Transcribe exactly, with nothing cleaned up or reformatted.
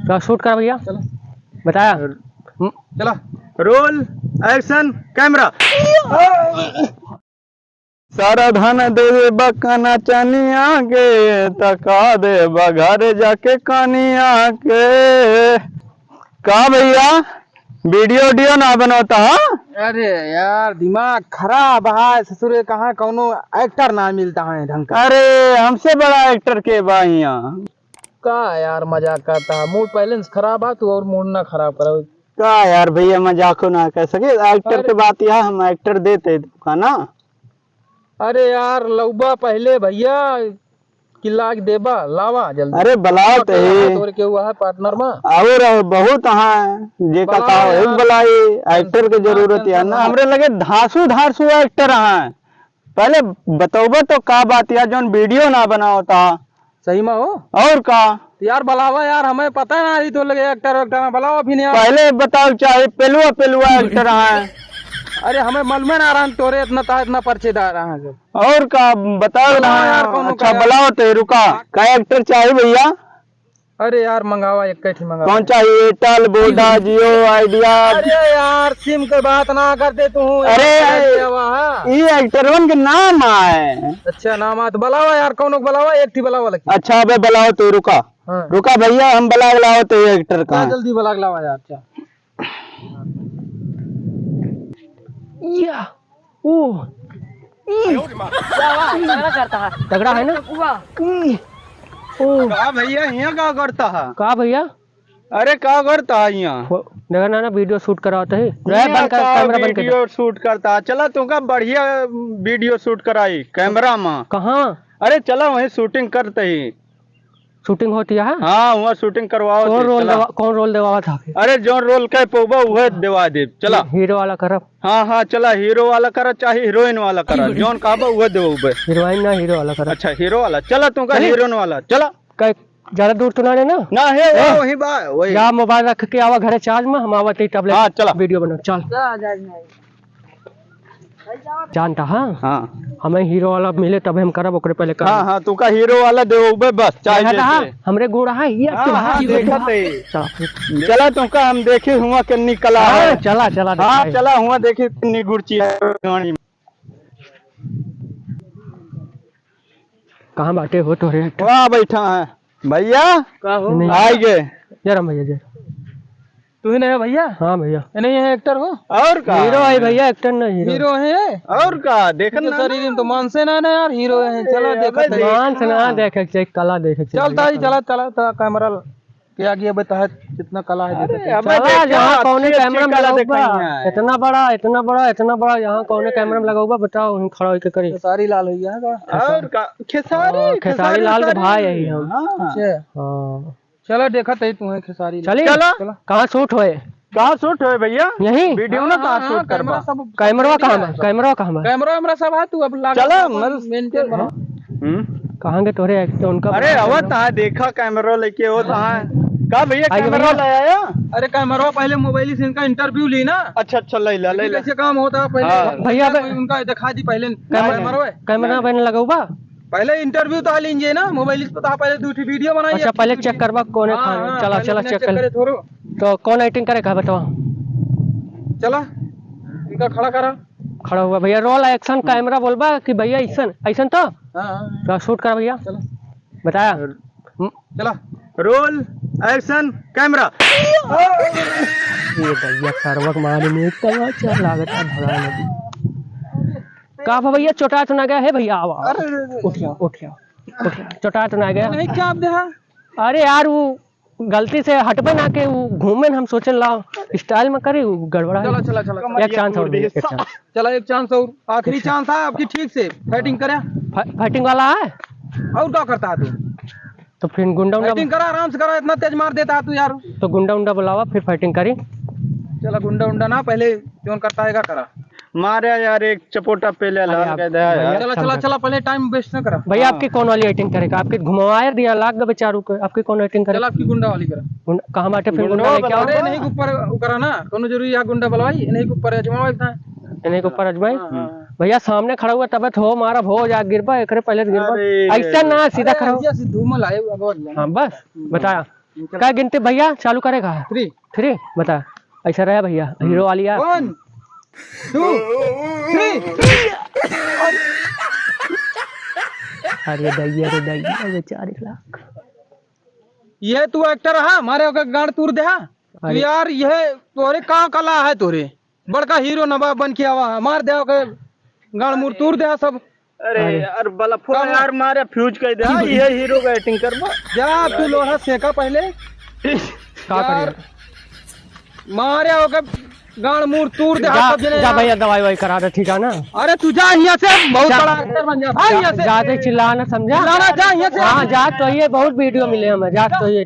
तो शूट करा भैया। चलो। बताया। हम्म। चला, रोल, एक्शन, कैमरा। सारा धन देबा कना चनिया के, त का देबा घर जाके कनिया के। का भैया, वीडियो उडियो ना बनवता, हाँ? अरे यार, दिमाग खराब है ससुरे, कहाँ कौनो एक्टर ना मिलता है ढंग का। अरे, हमसे बड़ा एक्टर के बा हियाँ? का यार, मजाक करता है, मूड पहले से खराब है, तू और मूड ना खराब करो। का यार भैया, मजाको ना कर सके, एक्टर अरे। के बात यह, हम एक्टर देते तुका ना। अरे यार, लउबा पहले भैया, कि लाग देबा, लावा जल्दी। अरे, बुलाओ तो तो ही। तोरे के हुआ है पार्टनर में। और बहुत हाँ, जे का बुलाओ कहा है, यार। बुलाई, एक्टर के जरूरत है ना, हाँ। हमरे लगे धांसू धांसू एक्टर हैं। पहले बतौबा तो का बात यार, जौन वीडियो ना बनावता। सही में हो? और का? यार, बुलावा यार, हमें पता ना रही तो लगे एक्टर वेक्टर में, बुलावा भी नहीं यार। पहले बताओ, चाहे पेलुआ पेलुआ एक्टर हैं। अरे, हमें मालूम ना रहा, तोरे इतना ता, इतना परिचयदार हैं सब। और का बताओ ना, यार, कौनो अच्छा, का यार। बुलाओ तो रुका। का एक्टर चाहिए भैया? अरे यार, मंगावा, एक ही मंगावा। कौन चाहिए? एयरटेल, वोडा, जियो, आइडिया? अरे यार, सिम के बात ना कर दे तू। अरे, यार, ये एक्टरवन के नाम आए। अच्छा, नाम आए तो बुलावा यार, कौनो को बुलावा, एक ही बुलावा लगी। अच्छा, अबे बुलाओ तो रुका। हाँ। रुका भैया, हम बुला लाओ तो ये एक्टर का हाँ, है। जल्दी बुला के लावा यार, अच्छा। या, ओ, ई। वाह, वाह, तगड़ा करता है। तगड़ा है ना? वाह। ई, ओ। का भैया, हियाँ का करता है? का भैया? अरे, का करता है हियाँ? वो, देखा ना, ना, वीडियो शूट करावत है। हियाँ बंद कर, का कैमरा बंद कर। वीडियो शूट करता है? चला, तुमका बढ़िया वीडियो शूट कराई, कैमरा में। कहाँ? अरे, चला, वहीं शूटिंग करते ही। शूटिंग होती है? हाँ, हुआँ शूटिंग करवाओ कौन तो, रोल चला। देवा-, कौन रोल देवावा था? अरे, जौन रोल कह पउबा, उहे देवा देब। चला। ही-, हीरो वाला करब? हाँ, हाँ, चला, हीरो वाला करा, चाहे हीरोइन वाला करा, जौन कहबा, उहे देबे। हीरोइन ना, हीरो वाला करब। अच्छा, हीरो वाला। चला, तुमका चलिए। हीरोइन वाला। चला। कई, ज्यादा दूर तो ना रहना? ना है, वो ए, वहीं बा, वही। जा, मोबाइल रख के आवा घरे चार्ज में, हम आवत ही तबले हाँ, चला। वीडियो बनाओ, चल। जा, जा, जा। जानता, हाँ? हाँ। हमें हीरो वाला मिले तब हम करब, ओकरे पहले करब। हाँ, हाँ, तुका हीरो वाला देबे बस, चाहे देखा था, जैसे। हमरे गोड़ है, ये हाँ, तो हाँ, है। देखत है। चला। चला, तुका हम देखे हुआँ कितनी कला हाँ, है। चला, चला, हाँ, देखा है। चला, हुआँ देखे कितनी गुड़ची है। कहाँ बाटे हो तोरे? वहाँ बैठा है। भैया, का हो? नहीं। आइ गए। जय राम भैया, जय राम। तू ही नहीं है भैया? हाँ भैया। ये नहीं है एक्टर हो? और का? हीरो है भैया, एक्टर नहीं, हीरो। हीरो है? और का? देखन तो ना। शरीर में तो मांसे ना, ना यार, हीरो है। चलो अरे, देखो अबे तो। देख मांस ना ना। देखे के चाहिए, कला देखे के चाहिए। चल ताई, चला, चला, तो कैमरा के आगे अबे तहत जितना कला है अरे, देखो। अबे चला, देखो, जहाँ अच्छी, कौने अच्छी कैमरा में कला लगाऊबा। दिखाई है। इतना बड़ा, इतना बड़ा, इतना बड़ा, यहाँ कौने कैमरा में लगाऊबा, बताओ, वहीं खड़ा होके करी। खेसारी लाल हो गया है का? और का? खेसारी, हाँ, खेसारी खेसारी लाल के वेसारी। भाई है हम। हाँ। अच्छा। हाँ। चला, देखत ही तुम्हें खेसारी। चली? चला। चला। कहाँ शूट होए? कहाँ शूट होए भैया? यहीं? वीडियो ना हाँ, कहाँ हाँ, शूट करबा? कैमरा सब कैमरा कहाँ बा? कैमरा कहाँ बा? कैमरा हमरा सब है, तू अब लाग चला, अपन मर- मेंटेन बना। हम्म। कहाँ के तोरे एक्ट-, उनका अरे, बना आवत कैमरा? है, देखा कैमरा लेके आवत है। का भैया, आइए कैमरा भैया। ले आया? अरे, कैमरा पहले मोबाइल से इनका इंटरव्यू ली ना। अच्छा, अच्छा, ले ला, ले ला। कैसे काम होता है पहले? हाँ। भैया, कोई उनका दिखा दी पहले कैमरा, कैमरा। कैमरा मैंने लगाऊबा? पहले इंटरव्यू तो लीजिए ना, मोबाइल पे तो पहले दो ठो वीडियो बनाइए। अच्छा, पहले चेक करबा कौन है हाँ, खान। हाँ, चला, पहले चला, अपने चेक चेक कर। करे थोड़ो। तो कौन एक्टिंग करे का बताओ? चला, इनका खड़ा करा। खड़ा हुआ भैया, रोल, एक्शन, हम्म। कैमरा बोलबा कि भैया ऐसन, ऐसन तो? हाँ, हाँ, हाँ। तो शूट करा भैया। चला। बताया। हम्म। चला, रोल, एक्शन, कैमरा। ये भैया, सरवक मारे में इतना अच्छा लागत है, भगा लगी। का बा भैया, चोटा तो ना गया है भैया? आवा, आवा। अरे, अरे, अरे। उठ गया, उठ गया, उठ गया। चोटा तो ना गया? नहीं, क्या आप देखा? अरे यार, वो गलती से हटबे ना के, वो घूमे न, हम सोचन लाओ, स्टाइल में करी, वो गड़बड़ा है। चला, चला, चला, चला। एक चांस और भैया, एक चांस। चला, एक चांस और, आखिरी अच्छा। चांस है आपकी, ठीक से फाइटिंग करा। फा-, फाइटिंग वाला है? और क्या करता है तू? तो फिर गुंडा उंडा फाइटिंग करा, आराम से करा, इतना तेज मार देता है तू यार। तो गुंडा उंडा बुलावा, फिर फाइटिंग करी। चला, गुंडा उंडा ना, पहले जोन करता है, का करा। मारे यार, एक चपोटा पहले अरे लाग आप गए दे यार। भैया चला, चला, समझा। चला, पहले टाइम वेस्ट ना करा। भैया, हाँ। आपके कौन वाली एक्टिंग करे का? आपके घुमावा दिया, लाग गए बेचारू के। आपके कौन एक्टिंग करे? चला, आपकी गुंडा वाली करा। गुंडा, कहाँ बाटे फिर गुंडा गुंडा लेके आओ। अरे, नहीं के ऊपर ओकरा ना, कोनो जरूरी है गुंडा बुलवाई, नहीं के ऊपर अजमावा एक दाएं। इन्हीं के ऊपर अजमाई? हाँ, हाँ। भैया, सामने खड़ा हुआ, तबे तो मारा, भो जा, गिरबा, एकरे पहले तो गिरबा। अरे। ऐसा ना, सीधा अरे, खड़ा हो। ऐसा सीधू में लाए, अगवा लाए। हाँ, बस, हम्म। बताया। का गिनती भैया चालू करेगा? Three। Three? बता, ऐसा रहा भैया, hero वाली यार। One, two, three। अरे दैया रे दैया, अरे चार लाख। ये तू actor हा, मारे ओके गांड तूर दे हा। तू अरे। यार, ये तोरे का कला है तोरे? बड़का hero नवाब बन के आवा, मार दे ओके गांड मूर तूर दे हा सब। अरे अरे। यार, बलफो का बा? यार, मारे fuse कर दे हा, ये hero का acting करबा। जा, तू लोहा सेका पहले। का यार, करिए? मारे ओके गांड मूर तूर दे हा जा, सब जने जा यार। भैया, दवाई ववाई करा दे, ठीक है ना? अरे तू जा यहाँ से, बहुत जा। बड़ा actor बन जा, भाई, यहाँ से। ज्यादा चिल्लाना समझा? चिल्लाना जा यहाँ से। हाँ, जा तो ये बहुत video मिले हमें, जा तो ये।